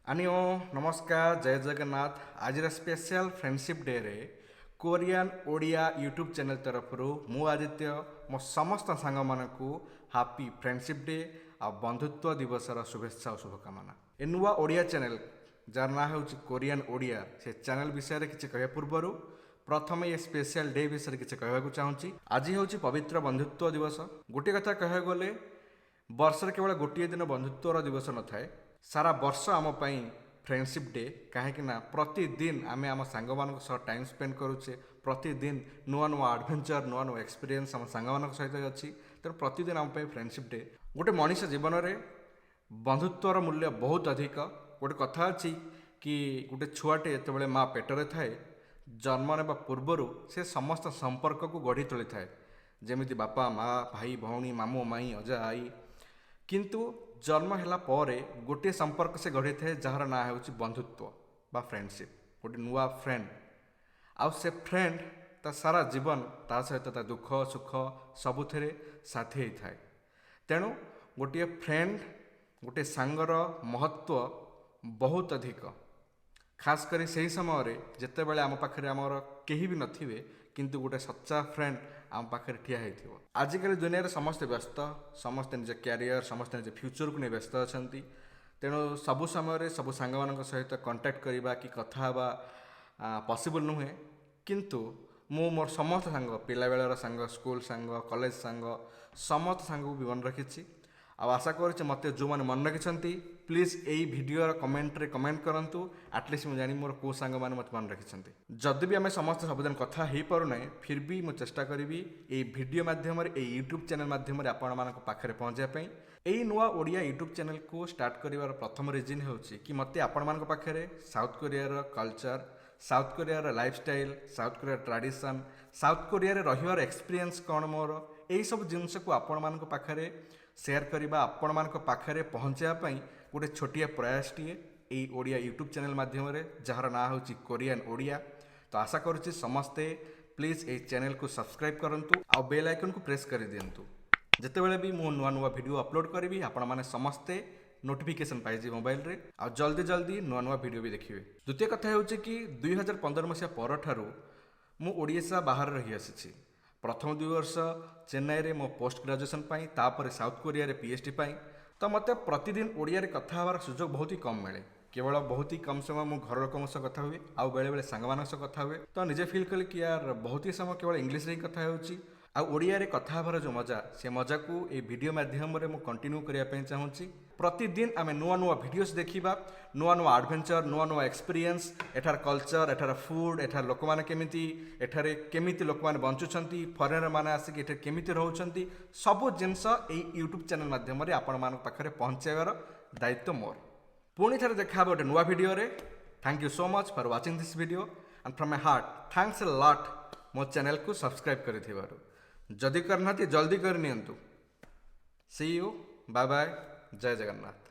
안녕, ନମସ୍କାର, ଜୟ ଜଗନ୍ନାଥ। ଆଜିର ସ୍ପେଶିଆଲ ଫ୍ରେଣ୍ଡସିପ୍ ଡେରେ କୋରିଆନ୍ ଓଡ଼ିଆ ୟୁଟ୍ୟୁବ୍ ଚ୍ୟାନେଲ୍ ତରଫରୁ ମୁଁ ଆଦିତ୍ୟ ମୋ ସମସ୍ତ ସାଙ୍ଗମାନଙ୍କୁ ହାପି ଫ୍ରେଣ୍ଡସିପ୍ ଡେ ଆଉ ବନ୍ଧୁତ୍ୱ ଦିବସର ଶୁଭେଚ୍ଛା ଓ ଶୁଭକାମନା। ଏ ନୂଆ ଓଡ଼ିଆ ଚ୍ୟାନେଲ୍, ଯାହାର ନାଁ ହେଉଛି କୋରିଆନ୍ ଓଡ଼ିଆ, ସେ ଚ୍ୟାନେଲ୍ ବିଷୟରେ କିଛି କହିବା ପୂର୍ବରୁ ପ୍ରଥମେ ଏ ସ୍ପେଶିଆଲ ଡେ ବିଷୟରେ କିଛି କହିବାକୁ ଚାହୁଁଛି। ଆଜି ହେଉଛି ପବିତ୍ର ବନ୍ଧୁତ୍ୱ ଦିବସ। ଗୋଟିଏ କଥା କହିବାକୁ ଗଲେ, ବର୍ଷରେ କେବଳ ଗୋଟିଏ ଦିନ ବନ୍ଧୁତ୍ୱର ଦିବସ ନଥାଏ। ସାରା ବର୍ଷ ଆମ ପାଇଁ ଫ୍ରେଣ୍ଡସିପ୍ ଡେ, କାହିଁକି ନା ପ୍ରତିଦିନ ଆମେ ଆମ ସାଙ୍ଗମାନଙ୍କ ସହ ଟାଇମ୍ ସ୍ପେଣ୍ଡ କରୁଛେ। ପ୍ରତିଦିନ ନୂଆ ନୂଆ ଆଡ଼ଭେଞ୍ଚର, ନୂଆ ନୂଆ ଏକ୍ସପିରିଏନ୍ସ ଆମ ସାଙ୍ଗମାନଙ୍କ ସହିତ ଅଛି। ତେଣୁ ପ୍ରତିଦିନ ଆମ ପାଇଁ ଫ୍ରେଣ୍ଡସିପ୍ ଡେ। ଗୋଟେ ମଣିଷ ଜୀବନରେ ବନ୍ଧୁତ୍ୱର ମୂଲ୍ୟ ବହୁତ ଅଧିକ। ଗୋଟେ କଥା ଅଛି କି ଗୋଟେ ଛୁଆଟେ ଯେତେବେଳେ ମା ପେଟରେ ଥାଏ, ଜନ୍ମ ନେବା ପୂର୍ବରୁ ସେ ସମସ୍ତ ସମ୍ପର୍କକୁ ଗଢ଼ି ତୋଳିଥାଏ, ଯେମିତି ବାପା, ମା, ଭାଇ, ଭଉଣୀ, ମାମୁଁ, ମାଇଁ, ଅଜା, ଆଈ। କିନ୍ତୁ ଜନ୍ମ ହେଲା ପରେ ଗୋଟିଏ ସମ୍ପର୍କ ସେ ଗଢ଼ିଥାଏ, ଯାହାର ନାଁ ହେଉଛି ବନ୍ଧୁତ୍ୱ ବା ଫ୍ରେଣ୍ଡସିପ୍। ଗୋଟେ ନୂଆ ଫ୍ରେଣ୍ଡ, ଆଉ ସେ ଫ୍ରେଣ୍ଡ ତା ସାରା ଜୀବନ ତା ସହିତ ତା ଦୁଃଖ ସୁଖ ସବୁଥିରେ ସାଥୀ ହେଇଥାଏ। ତେଣୁ ଗୋଟିଏ ଫ୍ରେଣ୍ଡ, ଗୋଟିଏ ସାଙ୍ଗର ମହତ୍ତ୍ୱ ବହୁତ ଅଧିକ, ଖାସ୍ କରି ସେହି ସମୟରେ ଯେତେବେଳେ ଆମ ପାଖରେ ଆମର କେହି ବି ନଥିବେ, କିନ୍ତୁ ଗୋଟେ ସଚ୍ଚା ଫ୍ରେଣ୍ଡ ଆମ ପାଖରେ ଠିଆ ହେଇଥିବ। ଆଜିକାଲି ଦୁନିଆରେ ସମସ୍ତେ ବ୍ୟସ୍ତ, ସମସ୍ତେ ନିଜ କ୍ୟାରିୟର, ସମସ୍ତେ ନିଜ ଫ୍ୟୁଚରକୁ ନେଇ ବ୍ୟସ୍ତ ଅଛନ୍ତି। ତେଣୁ ସବୁ ସମୟରେ ସବୁ ସାଙ୍ଗମାନଙ୍କ ସହିତ କଣ୍ଟାକ୍ଟ କରିବା କି କଥା ହେବା ପସିବଲ୍ ନୁହେଁ। କିନ୍ତୁ ମୁଁ ମୋର ସମସ୍ତ ସାଙ୍ଗ, ପିଲାବେଳର ସାଙ୍ଗ, ସ୍କୁଲ ସାଙ୍ଗ, କଲେଜ ସାଙ୍ଗ, ସମସ୍ତ ସାଙ୍ଗକୁ ବି ମନେ ରଖିଛି। ଆଉ ଆଶା କରୁଛି, ମୋତେ ଯେଉଁମାନେ ମନେ ରଖିଛନ୍ତି, ପ୍ଲିଜ୍ ଏଇ ଭିଡ଼ିଓର କମେଣ୍ଟରେ କମେଣ୍ଟ କରନ୍ତୁ। ଆଟଲିଷ୍ଟ ମୁଁ ଜାଣିବି ମୋର କେଉଁ ସାଙ୍ଗମାନେ ମୋତେ ମନେ ରଖିଛନ୍ତି। ଯଦି ବି ଆମେ ସମସ୍ତେ ସବୁଦିନ କଥା ହେଇପାରୁନାହିଁ, ଫିର୍ ବି ମୁଁ ଚେଷ୍ଟା କରିବି ଏଇ ଭିଡ଼ିଓ ମାଧ୍ୟମରେ, ଏଇ ୟୁଟ୍ୟୁବ୍ ଚ୍ୟାନେଲ୍ ମାଧ୍ୟମରେ ଆପଣମାନଙ୍କ ପାଖରେ ପହଞ୍ଚିବା ପାଇଁ। ଏଇ ନୂଆ ଓଡ଼ିଆ ୟୁଟ୍ୟୁବ୍ ଚ୍ୟାନେଲ୍କୁ ଷ୍ଟାର୍ଟ କରିବାର ପ୍ରଥମ ରିଜନ୍ ହେଉଛି କି ମୋତେ ଆପଣମାନଙ୍କ ପାଖରେ ସାଉଥ୍ କୋରିଆର କଲଚର୍, ସାଉଥ୍ କୋରିଆର ଲାଇଫଷ୍ଟାଇଲ୍, ସାଉଥ୍ କୋରିଆର ଟ୍ରାଡ଼ିସନ୍, ସାଉଥ୍ କୋରିଆରେ ରହିବାର ଏକ୍ସପିରିଏନ୍ସ କ'ଣ ମୋର, ଏଇସବୁ ଜିନିଷକୁ ଆପଣମାନଙ୍କ ପାଖରେ ସେୟାର କରିବା, ଆପଣମାନଙ୍କ ପାଖରେ ପହଞ୍ଚାଇବା ପାଇଁ ଗୋଟେ ଛୋଟିଆ ପ୍ରୟାସଟିଏ ଏଇ ଓଡ଼ିଆ ୟୁଟ୍ୟୁବ୍ ଚ୍ୟାନେଲ୍ ମାଧ୍ୟମରେ, ଯାହାର ନାଁ ହେଉଛି କୋରିଆନ୍ ଓଡ଼ିଆ। ତ ଆଶା କରୁଛି ସମସ୍ତେ ପ୍ଲିଜ୍ ଏଇ ଚ୍ୟାନେଲ୍କୁ ସବସ୍କ୍ରାଇବ୍ କରନ୍ତୁ ଆଉ ବେଲ୍ ଆଇକନ୍କୁ ପ୍ରେସ୍ କରିଦିଅନ୍ତୁ। ଯେତେବେଳେ ବି ମୁଁ ନୂଆ ନୂଆ ଭିଡ଼ିଓ ଅପଲୋଡ଼ କରିବି, ଆପଣମାନେ ସମସ୍ତେ ନୋଟିଫିକେସନ୍ ପାଇଯିବେ ମୋବାଇଲରେ ଆଉ ଜଲ୍ଦି ଜଲ୍ଦି ନୂଆ ନୂଆ ଭିଡ଼ିଓ ବି ଦେଖିବେ। ଦ୍ୱିତୀୟ କଥା ହେଉଛି କି 2015 ମସିହା ପରଠାରୁ ମୁଁ ଓଡ଼ିଶା ବାହାରେ ରହିଆସିଛି। ପ୍ରଥମ 2 ବର୍ଷ ଚେନ୍ନାଇରେ ମୋ ପୋଷ୍ଟ ଗ୍ରାଜୁଏସନ୍ ପାଇଁ, ତାପରେ ସାଉଥ୍ କୋରିଆରେ ପିଏଚ୍ ଡି ପାଇଁ। ତ ମୋତେ ପ୍ରତିଦିନ ଓଡ଼ିଆରେ କଥା ହେବାର ସୁଯୋଗ ବହୁତ ହି କମ୍ ମିଳେ। କେବଳ ବହୁତ ହି କମ୍ ସମୟ ମୁଁ ଘର ଲୋକଙ୍କ ସହ କଥା ହୁଏ ଆଉ ବେଳେବେଳେ ସାଙ୍ଗମାନଙ୍କ ସହ କଥା ହୁଏ। ତ ନିଜେ ଫିଲ୍ କଲି କି ୟାର, ବହୁତ ହି ସମୟ କେବଳ ଇଂଲିଶରେ ହିଁ କଥା ହେଉଛି ଆଉ ଓଡ଼ିଆରେ କଥା ହେବାର ଯେଉଁ ମଜା, ସେ ମଜାକୁ ଏଇ ଭିଡ଼ିଓ ମାଧ୍ୟମରେ ମୁଁ କଣ୍ଟିନ୍ୟୁ କରିବା ପାଇଁ ଚାହୁଁଛି। ପ୍ରତିଦିନ ଆମେ ନୂଆ ନୂଆ ଭିଡ଼ିଓସ୍ ଦେଖିବା, ନୂଆ ନୂଆ ଆଡ଼ଭେଞ୍ଚର, ନୂଆ ନୂଆ ଏକ୍ସପିରିଏନ୍ସ, ଏଠାର କଲଚର, ଏଠାର ଫୁଡ଼୍, ଏଠାର ଲୋକମାନେ କେମିତି, ଏଠାରେ କେମିତି ଲୋକମାନେ ବଞ୍ଚୁଛନ୍ତି, ଫରେନର ମାନେ ଆସିକି ଏଠାରେ କେମିତି ରହୁଛନ୍ତି, ସବୁ ଜିନିଷ ଏଇ ୟୁଟ୍ୟୁବ୍ ଚ୍ୟାନେଲ୍ ମାଧ୍ୟମରେ ଆପଣମାନଙ୍କ ପାଖରେ ପହଞ୍ଚାଇବାର ଦାୟିତ୍ୱ ମୋର। ପୁଣି ଥରେ ଦେଖା ହେବ ଗୋଟେ ନୂଆ ଭିଡ଼ିଓରେ। Thank you so much for watching this video and from my heart, thanks a lot ମୋ ଚ୍ୟାନେଲ୍କୁ ସବସ୍କ୍ରାଇବ୍ କରିଥିବାରୁ। ଯଦି କରିନାହାନ୍ତି, ଜଲ୍ଦି କରିନିଅନ୍ତୁ। See you, bye bye, Jay Jagannath.